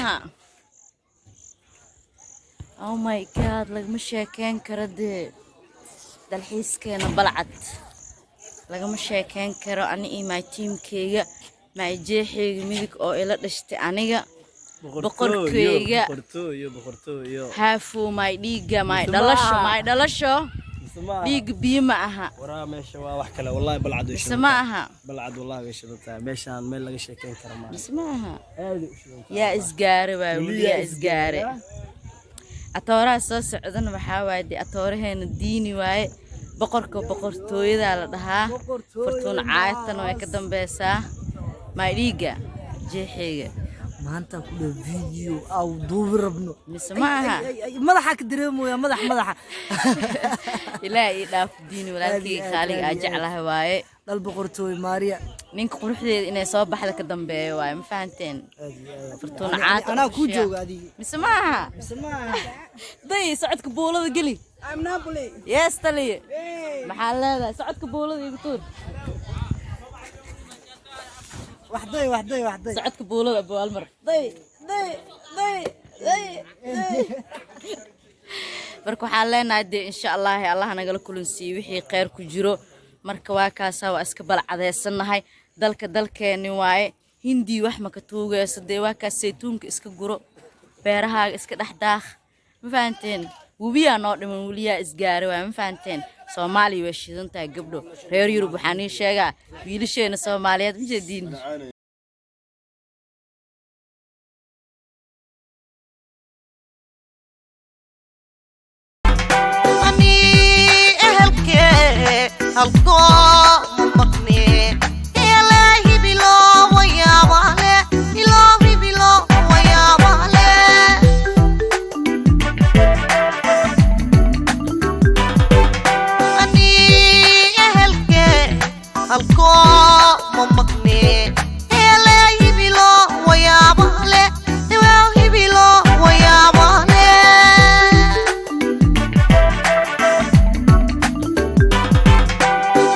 Aha? Oh my God, lagama sheekeyn karo dee. Dalxiiskeena Balcad lagama sheekeyn karo. Ani iyo my teamkeyga, my jeexeyga midig oo ila dhashtay, aniga boqorkeyga. Boqortooyo, boqortooyo. Haafow, my dhiigga, my dhalasho, my dhalasho. Dhiigga biyo ma aha. Waraa, meesha waa wax kale wallahi. Balcad way Mise shidan ma tahay. aha? Balcad wallahi way shidan tahay. Meeshaan meel laga sheekeyn karo maaha. Mise ma aha? Aad u shidan tahay. Yaa isgaare waay weli. Weli. Yaa Yaa isgaare. Atooraha soo socdana waxaa waaye dee atooraheena Diini waaye. Boqorka boqortooyadaa la dhahaa. Fartuun Caatana way ka dambeysaa. My dhiigga, jeexeyga. Maanta ku dhow video aw duubi rabno. Mise ma aha? Ay, ay, madaxa ka dareemaya, madax, madaxa. Ilaah ii dhaaf Diini walaalkeyga. Aad iyo aad, Qaaliga aad aa iyo aad. jeclahay waaye. Dhal boqortooy Maariya. Ninka quruxdeeda inay soo baxda ka dambeeyo waaye, ma fahanteen? Aad iyo aad. Fartuun Caata Anaa kuu official. jooga adiga. Mise ma aha? Mise ma aha? Day, socodka buulada geli. Yes, taliye, maxaa leedahay? Socodka buulada igu tuur. Waxday, waxday, waxday. Socodka buulada, abu almar. Day, day, day, day, day. Marka waxaan leenahay dee, insha Allah, Allah nagala kulansiiyo wixii kheyr ku jiro. Marka waa kaasaa, waa iska balcadeysanahay. Dalka dalkeeni waaye. Hindii wax maka tuugayso dee. Waa kaas, saytuunka iska guro, beerahaaga iska dhex daaq, ma fahanteen? Webiyaa noo dhiman, weliyaa isgaari waay, ma fahanteen? Soomaaliya way shidan tahay. Gabdho reer Yurub, waxaan ii sheegaa wiilasheena Soomaaliyeed, ma jeediin? Ani ehelkee halkoo ma maqne. Ilaahi bilo wayaabale, ilaahi bilo wayaabale. Ani ehelkee halkoo ma maqne. Ilaahi bilo wayaabale, ilaahi bilo wayaabale.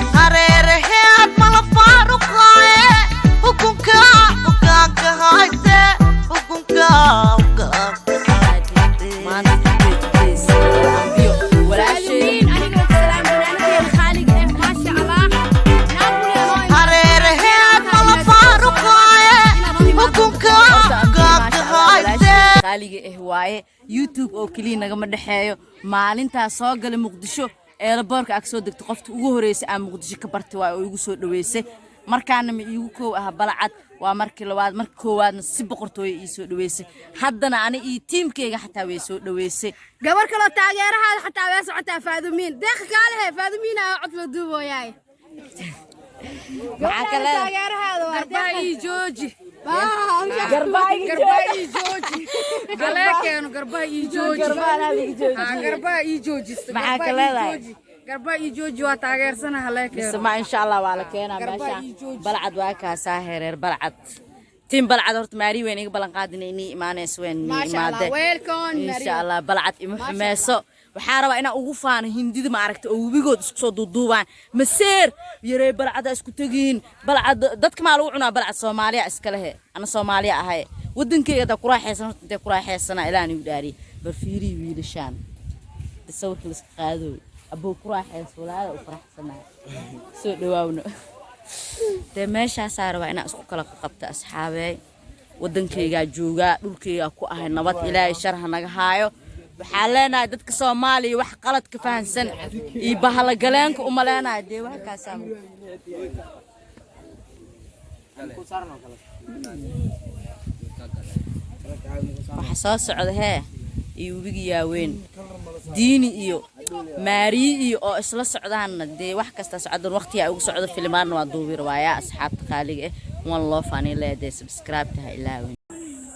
Hareeraheed mala faaruqaaye, hukunka hogaanka hayste, hukunka hogaanka hayste. Maanta today, today, ambiyo walaashay. Anigoo ku salaam fanaanadeena khaaliga eh, maasha Allah, Naapoli anoo Hareeraheed mala faaruqaaye, hukunka hogaanka hayste. Qaaliga ah waaye. YouTube oo keliya nagama dhexeeyo. Maalintaa soo galay Muqdisho, airportka ag soo degto, qofta ugu horreysay aan Muqdisho ka bartay waaye oo igu soo dhaweysay. Markaana ma iigu koow aha Balcad, waa markii labaad. Marka koowaadna si boqortooyo ii soo dhaweysay. Haddana ani iyo teamkeyga xataa way soo dhaweysay. Gabar kaloo taageerahaada xataa waa socotaa, Faadumiin deeqa kaalehe. Faadumiin aa cod la duubooyaay. Maxaa ka leedahay? Taageerahaada waa Garbaha ii jooji. Garbaha ii. Garbaha ii jooji. Halee keeno garbaha ii jooji. Haa, garbaha ii joojista. Maxaa ka Garbaha ii leedahay? jooji. Garbaha ii jooji, waa taageersana, halee Mise keeno. ma insha Allah waa la keenaa. Garbaha meesha ii jooji. Balcad waa kaasaa, hereer Balcad, team Balcad. Horta Maari weyn iga ballan qaadina inii imaanayso, weyn nii Maasha Allah. imaade. Welcome. Insha Allah, Balcad ima xumeyso. Waxaa rabaa inaan ugu faano Hindida, ma aragta, oo webigood isku soo duuduubaan maseer yarey. Balcada isku tegiin. Balcad dadka maa lagu cunaa? Balcad Soomaaliya iska lehe. Ana Soomaaliya ahay. Wadankeyga haddaa ku raaxeysan, horta intee ku raaxeysana? Ilaahan igu dhaariye, bal fiiriyi wiilashaan sawirka la iska qaadooy. Abuu, ku raaxeyso walaala, u faraxsanahay. Soo dhawaawno dee. Meeshaasaa rabaa inaan isku kala qabta, asxaabey. Wadankaygaa joogaa, dhulkaygaa ku ahay nabad. Ilaahay shar ha naga haayo. Waxaa leenahay dadka Soomaaliya wax qalad ka fahansan iyo bahalagaleenka uma leenahay dee. Wax kaasaa waxa soo socda hee iyo webiga yaaweyn, Diini iyo Maariyi iyo oo isla socdaanna dee. Wax kasta socdan, waqtiga ay ugu socdo filimaanna waa duubi rabaayaa. Asxaabta qaaliga ah, one love ani leedahay. Subscribe taha ilaawin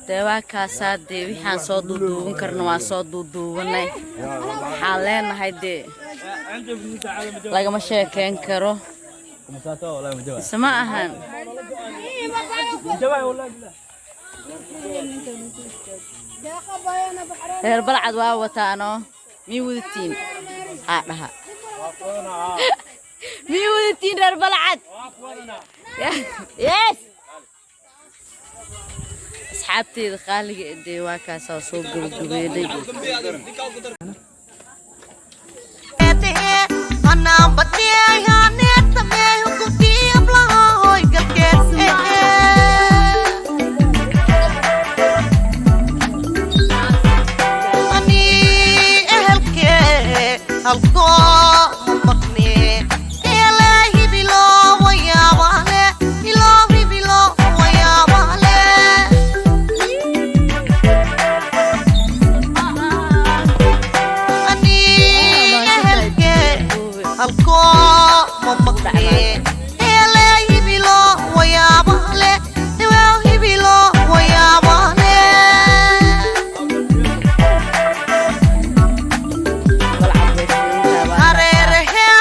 dee. Waa kaasaa dee, wixaan soo duuduuban karna waa soo duuduubanay. Waxaan leenahay dee, lagama sheekeyn karo. Mise ma ahan? Reer Balcad waa wataano. Mii wadatiin? Haa dhaha, mii wadatiin reer Balcad? Yes. Asxaabteeda qaaliga ee dee waa kaasaa soo gabagabeynay.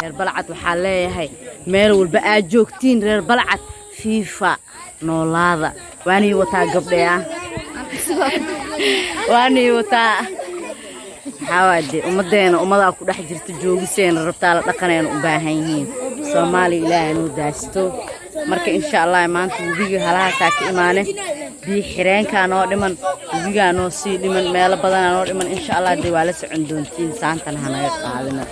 Reer Balcad waxaa leeyahay, meel walba aad joogtiin, reer Balcad, fiifa noolaada. Waanii wataa gabdhe ah, waanii wataa. Maxaa waa dee, ummaddeena ummadaa ku dhex jirta, joogiseena rabtaa, la dhaqaneena u baahan yihiin. Soomaaliya Ilaahay noo daasto. Marka insha Allah maanta webiga halahaasaa ka imaane, biyo xireenkaa noo dhiman, webigaa noo sii dhiman, meelo badanaa noo dhiman. Insha Allah dee waa la socon doontiin. Saantan hanaga qaadina.